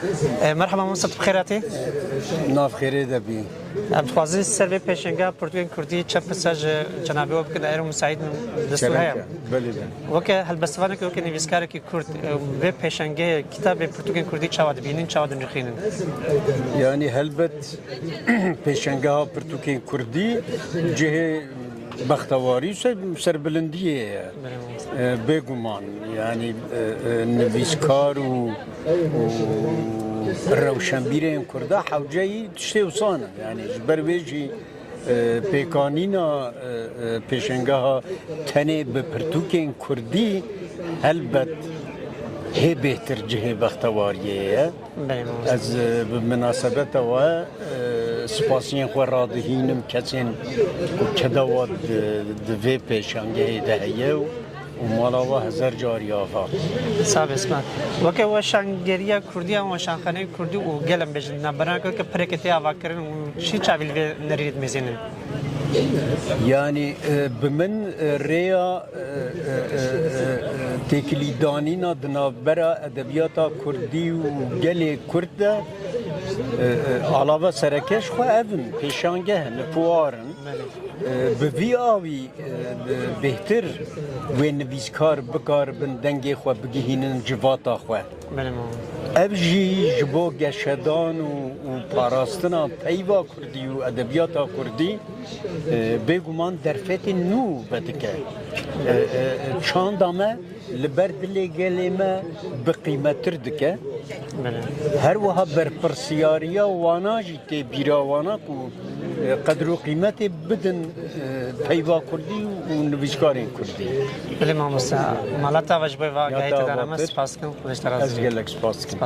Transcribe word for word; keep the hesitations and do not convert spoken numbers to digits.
E, merhaba, mamoste, tu bi xêr hatî? Nav xêrê de bî. Em dixwazin ser vê pêşengeha pirtûkên kurdî çend pirsiyar ji cenabê we bikin, eger hûn misaîd in, destûr heye? Belê be. Weke helbestvanekî, weke nivîskarekî kurd, e, vê pêşengehê kitabê pirtûkên kurdî çawa dibînin, çawa dinirxînin? Yanî helbet pêşengeha pirtûkên kurdî cihê bextewarî û ser, serbilindiyê ye. E, bêguman, yanî, e, e, nivîskar û, û rewşenbîrên kurda hewceyî tiştê wisa ne. Yanî ji ber wê jî, e, pêkanîna, e, e, pêşengeha tenê bi pirtûkên kurdî helbet hê bêhtir cihê bextewariyê ye. Belê, mamoste. Ez, e, bi minasebeta we, e, spasiyên xwe radihînim kesên ku keda we di, di vê pêşangehê de heye û, û mala we hezar carî ava. Sax be, spas. Weke weşangeriya kurdî yan weşanxaneyê kurdî û gelek bêjin, navberana ku pireke tê avakirin û çi çavî li vê nerî dimêzînin? Yanî, e, bi min, e, rêya, e, e, e, e, têkilîdanîna di navbera edebiyata kurdî û gelê kurd de, e, e, alava sereke ji xwe ev in, pêşangeh in, fuar in. E, bi vî awî, e, bêhtir wê nivîskar bikaribin dengê xwe bigihînin civata xwe. Belê, mamoste. Ev jî ji bo geşedan û, û parastina peyva kurdî û edebiyata kurdî, e, bêguman derfetên nû vedike. E, e, e, çanda me li ber dilê gelê me bi qîmettir dike. Belê. Her wiha berpirsiyariya wana jî tê bîra wana ku, e, qedr û qîmetê bidin, e, peyva kurdî û nivîskarên kurdî. Belê mamoste, mala te ava ji bo va gehê te dana me, spas dikim, Xwedê ji te razî be. Ez gelek spas dikim.